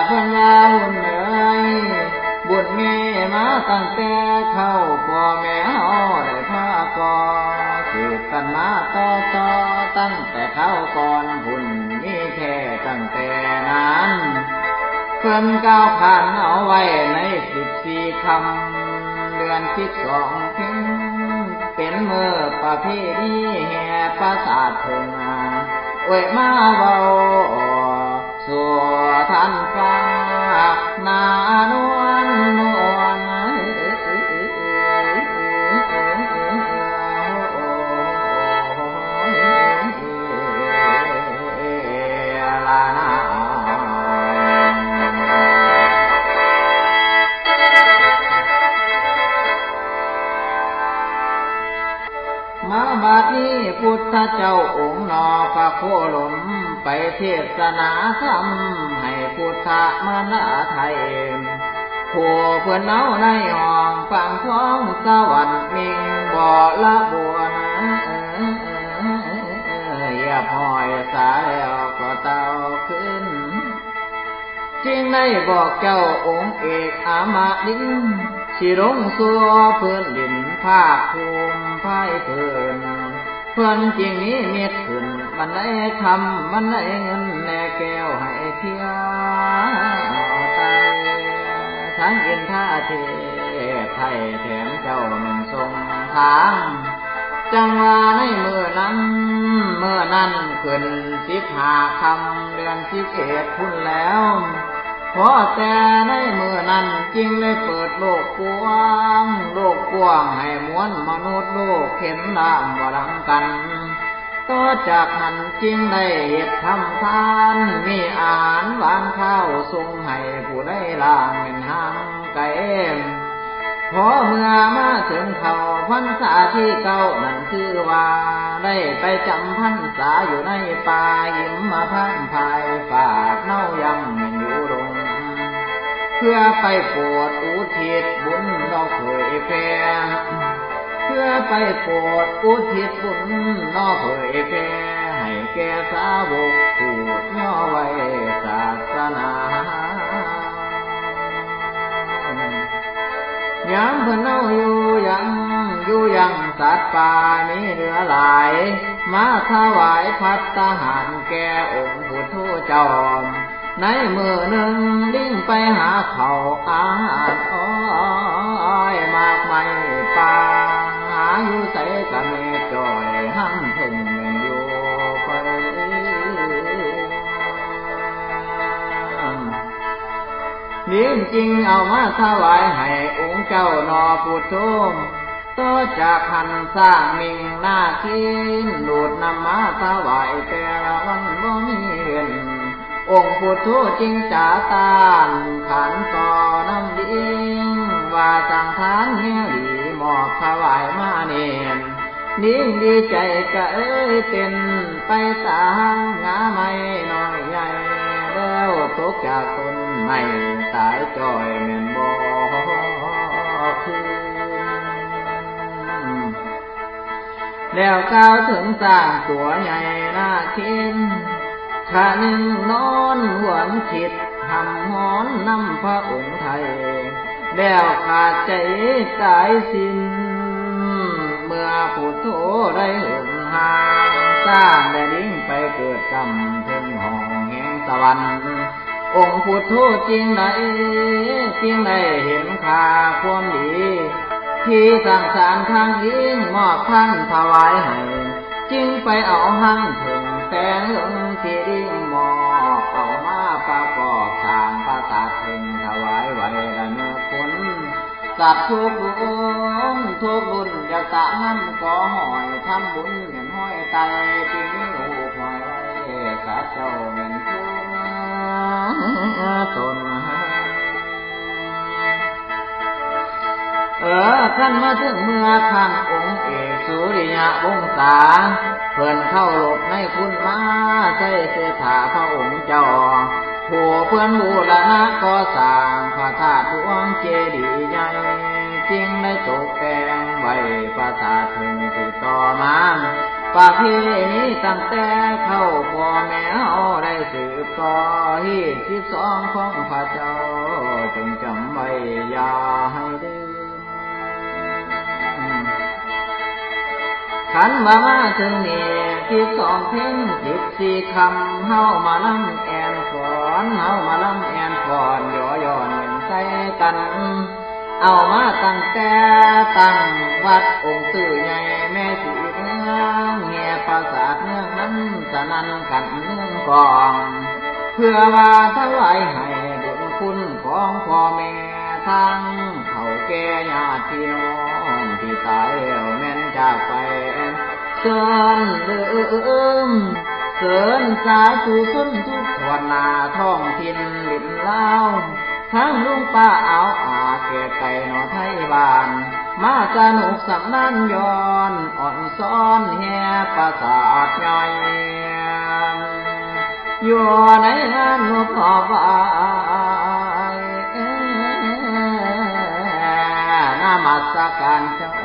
ເພິ່ນວ່າບຸນເອີຍ ບຸນມີມາຕັ້ງແຕ່ເຄົ້າ ພໍ່ແມ່ເຮົາໄດ້ພາກໍ່ ສືບກັນມາຕໍ່ຕໍ່ ຕັ້ງແຕ່ຄາວກ່ອນພຸ້ນ ມີແທ້ຕັ້ງແຕ່ນັ້ນ ເພິ່ນກ່າວຂານເອົາໄວ້ໃນສິບສີ່ຄ່ຳ ເດືອນສິບສອງເພັງ ເປັນມື້ປະເພນີແຫ່ປາສາດເພິ່ງ ໂອ້ຍ ມາເວົ້າສູ່ທ່ານຟັງ ນານວນ ນວນ ລານາ. ມາບາດນີ້ ພຸດທະເຈົ້າອົງໜໍ່ພະໂຄລົມ ໄປເທດສະໜາທຳ ໃຫ້ພຸດທະມານາໄທ ຜູ້ເພິ່ນເອົາໃນຫ້ອງຟັງຂອງສະຫວັນມິງ ບໍລະບົວນ ຮຽບຮ້ອຍສາແລ້ວກໍເຕົ້າຄືນ ຈຶ່ງໄດ້ບອກເຈົ້າອົງເອກອາມະລິງ ຊິລົງສູ່ພື້ນດິນພາກພູມພາຍພື້ນ ເພິ່ນຈຶ່ງນິມິດຂຶ້ນບັນໄດຄຳ ບັນໄດເງິນແລະແກ້ວໃຫ້ທ່ຽວໄປ ທັງອິນທາເທບໄທແຖມເຈົ້າໜຶ່ງຊົງທາງ ຈັ່ງວ່າໃນມື້ນັ້ນ ມື້ນັ້ນຂຶ້ນສິບຫ້າຄ່ຳ ເດືອນສິບເອັດພຸ້ນແລ້ວ ພໍແຕ່ໃນມື້ນັ້ນຈຶ່ງໄດ້ເປີດໂລກກວ້າງ ໂລກກວ້າງໃຫ້ມວນມະນຸດໂລກເຫັນລາມວະລັງກັນ ຕໍ່ຈາກຫັ້ນຈຶ່ງໄດ້ເຮັດທຳທານ ມີອາຫານຫວານຄາວສົ່ງໃຫ້ຜູ້ໃດລາແມ່ນຫ່າງໄກ ພໍເມື່ອມາເຖິງເຂົ້າພັນສາທີເກົ້ານັ້ນ ຄືວ່າໄດ້ໄປຈຳພັນສາຢູ່ໃນປ່າຫິມມະພານພາຍຟາກ ເນົາຍັງແມ່ນຢູ່ດົງ ເພື່ອໄປໂປດອຸທິດບຸນດອກເຜີຍແຜ່ ເພື່ອໄປໂປດອຸທິດບຸນເນາະເຜີຍແຜ່ ໃຫ້ແກ່ສາວົກຜູ້ຍໍໄວ້ສາສະໜາ. ຍາມເພິ່ນເອົາຢູ່ຍັງ ຢູ່ຍັງສັດປ່າມີເຫຼືອຫຼາຍ ມາຖວາຍພັດຕາຫານແກ່ອົງພຸດໂທເຈົ້າ. ໃນມື້ໜຶ່ງລິງໄປຫາເຂົ້າອາຫານອ້ອຍໝາກໄມ້ປ່າ ຫາຢູ່ໃສກະແມ່ຈ້ອຍຫຳເພິ່ງແມ່ນຢູ່ໄປ ລິງຈຶ່ງເອົາມາຖວາຍໃຫ້ອົງເຈົ້າໜໍ່ພຸດໂທ. ຕໍ່ຈາກຫັ້ນຊ້າງມິງນາຄິນ ດູດນຳມາຖວາຍແຕ່ລະວັນບໍ່ມີເວັ້ນ ອົງພຸດໂທຈຶ່ງຈາຕ້ານຂານຕໍ່ນຳລິງ ວ່າສັງທານແນວດີມອບຖວາຍມາເນັ້ນ ລິງດີໃຈກະເອີຍເຕັ້ນ ໄປຕາມງາໄມ້ນ້ອຍໃຫຍ່ ແລ້ວຕົກຈາກຕົ້ນໄມ້ຕາຍຈ້ອຍແມ່ນບໍ່ຄືນ. ແລ້ວກ່າວເຖິງຊ້າງຕົວໃຫຍ່ນາຄິນ ຂະໜຶ່ງນອນຫວນຄິດ ຮ່ຳຮ້ອນນຳພະອົງໄທ ແລ້ວຂາດໃຈຕາຍສິ້ນ ເມື່ອພຸດໂທໄດ້ເຫີນຫ່າງ ຊ້າງແລະລິງໄປເກີດກຳເທິງຫ້ອງແຫ່ງສະຫວັນ. ອົງພຸດໂທຈຶ່ງໄດ້ ຈຶ່ງໄດ້ເຫັນຄ່າຄວາມດີ ທີ່ສ້າງສານທາງລິງມອບພັນຖວາຍໃຫ້ ຈຶ່ງໄປເອົາຮັງເຜິ້ງແຕ່ເຫິງທີ່ລິງມອບ ເອົາມາປະກອບສ້າງປາສາດເຜິ້ງຖວາຍໄວ້ລະນຶກຄຸນ ສັດທຸກລຸນ ທຸກລຸນ ຢາກຕາມນຳກໍຫ້ອຍທຳບຸນ ແມ່ນຫ້ອຍໄຕທີ່ມີຮູບຫ້ອຍໄວ້ ຂ້າເຈົ້າແມ່ນເພິ່ງຕົນ. ເອີ ຄັນມາເຖິງເມື່ອຄັ້ງອົງເອກສຸລິຍະວົງສາ ເພິ່ນເຄົາລົບໃນຄຸນມາ ໃສ່ເສດຖາພະອົງເຈົ້າ ຜູ້ເພິ່ນບູລະນະກໍ່ສ້າງພະທາດຫຼວງເຈດີໃຫຍ່ ຈຶ່ງໄດ້ຕົກແຕ່ງໄວ້ປາສາດເພິ່ງສືບຕໍ່ມາ ປະເພນີຕັ້ງແຕ່ເຄົ້າ ພໍ່ແມ່ເຮົາໄດ້ສືບຕໍ່ ສິບສອງຂອງພະເຈົ້າ ຈົ່ງຈຳໄວ້ຢ່າໃຫ້ລືມ. ຄັນວ່າມາເຖິງນີ້ ສິບສອງເພັງສິບສີ່ຄ່ຳ ເຮົາມາລຳແອ່ນຟ້ອນ ເຮົາມາລຳແອ່ນຟ້ອນ ຍໍຍ້ອນເງິນໃສ່ກັນ ເອົາມາຕັ້ງແຕ່ຕັ້ງວັດອົງຕື້ໃຫຍ່ ແມ່ສີເມືອງແຫ່ປາສາດເມືອງນັ້ນ ສະນັ້ນກັນເມືອງກອງ ເພື່ອວ່າຖວາຍໃຫ້ບຸນຄຸນຂອງພໍ່ແມ່ ທັງເຖົ້າແກ່ຍາດພີ່ນ້ອງທີ່ຕາຍແລ້ວແມ່ນຈາກໄປ ເຊີນລືມ ເຊີນສາທຸຊົນທຸກທົ່ວໜ້າທ້ອງຖິ່ນດິນລາວ ທັງລຸງປ້າອາວອາແກ່ໄກ່ໜໍໄທບ້ານ ມາສະໜຸກສຳນານຍ້ອນອ່ອນຊ້ອນແຫ່ປາສາດໃຫຍ່ ຢູ່ໃນງານນົບຮອບໄຫວ້ ນະມັດສະການເຈົ້າ